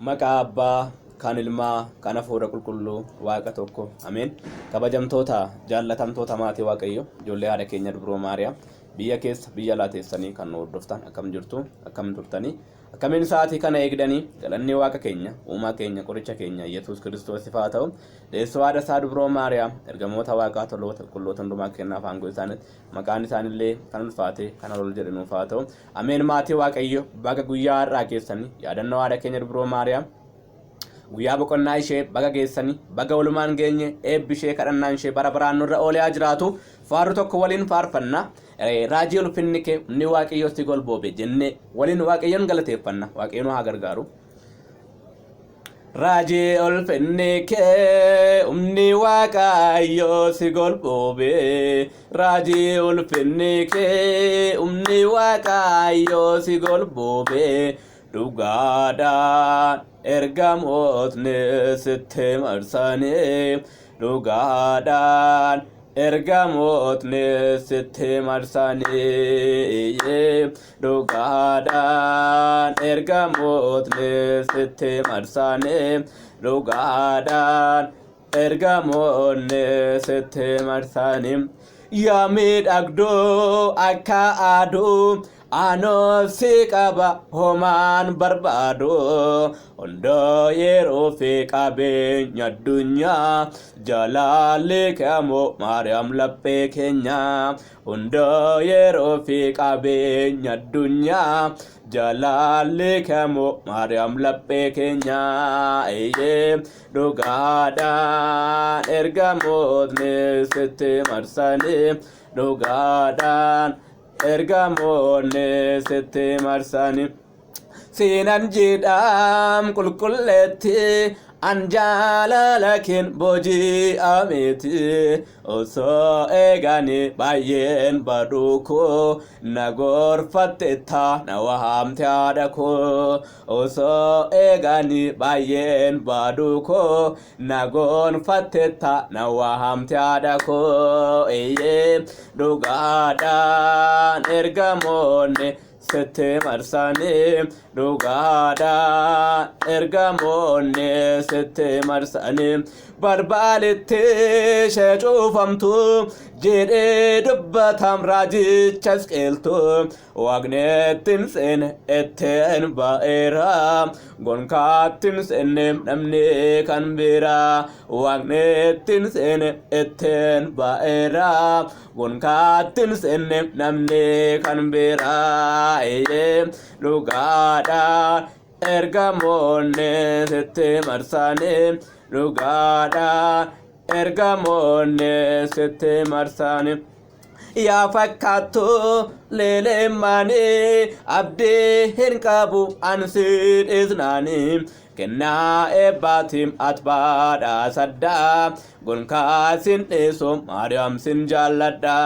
Maqaa Abbaa, kan Ilmaa, kan Hafuura Qulqulluu, Waaqa tokko. Ameen. Kabajamtoota, jaallatamtoota maatii Waaqayyo, ijoollee haadha keenya Dubroo Maariyaam, biyya keessa, biyya alaa teessanii kan nu hordoftan, akkam jirtu, akkam turtanii, akkamiin sa'aatii kana eegdanii? Galanni Waaqa keenya, uumaa keenya, qoricha keenya Yesuus Kiristoosiif haa ta'u. Deessoo haadha isaa Dubroo Maariyaam, ergamoota Waaqaa, toloota, qulqulloota hundumaa kennaaf aangoo isaaniitti, maqaan isaanillee kan ulfaate, kan ol jedhe nuuf haa ta'u. Ameen. Maatii Waaqayyo, baga guyyaa har'aa keessanii yaadannoo haadha keenya Dubroo Maariyaam, guyyaa boqonnaa ishee baga geessanii, baga walumaan geenye. Eebbi ishee, kadhannaan ishee bara baraan nurra oolee haa jiraatu. Faaruu tokko waliin faarfanna. Raajii ulfinni kee, humni Waaqayyoo si golboobe jennee waliin Waaqayyoon galateeffanna. Waaqayyoon haa gargaaru. Raajii ulfinni kee, humni Waaqayyoo si golboobe. Raajii ulfinni kee, humni Waaqayyoo si golboobe. Dhugaadhaan ergamootni sitti marsanii, dhugaadhaan ergamootni sitti marsanii, dhugaadhaan ergamootni sitti marsanii, dhugaadhaan ergamoonni sitti marsanii. Yaa miidhagduu akka aduu, anoo si qaba, homaan barbaadu. Hundoo yeroo fi qabeenya addunyaa, jalaalli keemoo Maariyaam laphee keenya. Hundoo yeroo fi qabeenya addunyaa, jalaalli keemoo Maariyaam laphee keenya. Dhugaadhaan ergamootni sitti marsanii, dhugaadhaan ergamoonni sitti marsanii. Siinan jedhaam qulqulleetti, an jaalala keen booji'ameeti. Osoo eeganii baay'een baduu koo, na gorfattetta, na waamte haadha koo. Osoo eeganii baay'een baduu koo, na gonfattetta, na waamte haadha koo. Dhugaadhaan ergamoonni sitti marsanii, dhugaadhaan ergamoonni sitti marsanii. Balbalitti ishee cuufamtu jedhee dubbatam raajicha Isqeeltu. Waaqni seene ittiin ba'eera, gonkaattiin seenne namni kan biraa. Waaqni ittiin seene ittiin ba'eera, gonkaattiin seenne namni kan biraa. Dhugaadhaan ergamoonni sitti marsanii, dhugaadhaan ergamoonni sitti marsanii. Yaa fakkaattu leeleemmanii, abdii hin qabu ansi dhisnaanii. Kennaa eebbaatiin ati badhaasaddaa, gonkaa sin dhiisu, Maariyaam sin jaalladha.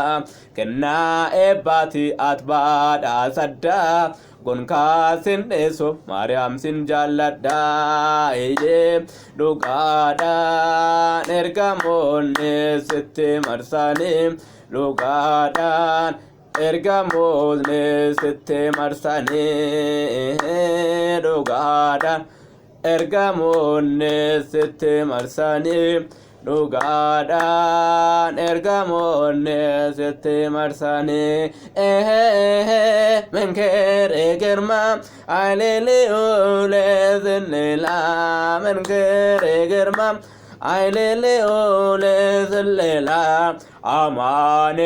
Kennaa eebbaati ati badhaasaddaa, gonkaa sin dhiisu, Maariyaam sin jaalladha. Dhugaadhaan ergamoonni sitti marsanii, dhugaadhaan ergamoonni sitti marsanii, dhugaadhaan ergamoonni sitti marsanii, dhugaadhaan ergamoonni sitti marsanii. Menkeere girma ayileliule zinila, menkeere girma ayileliule zilila. አማኔ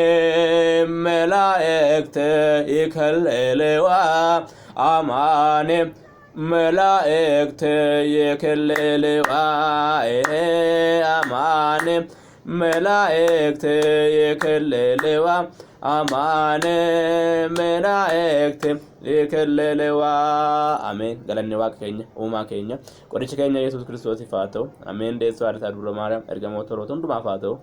መላእክት ይከልልዋ፣ አማኔ መላእክት ይክልልዋ፣ አማኔ መላእክት ይክልልዋ፣ አማኔ መላእክት ይክልልዋ። Ameen. Galanni Waaqa keenya, uumaa keenya, qoricha keenya Yesuus Kiristoosiif haa ta'u. Ameen. Deessoo haadha isaa Dubroo Maariyaam, ergamoota toloota hundumaaf haa ta'u.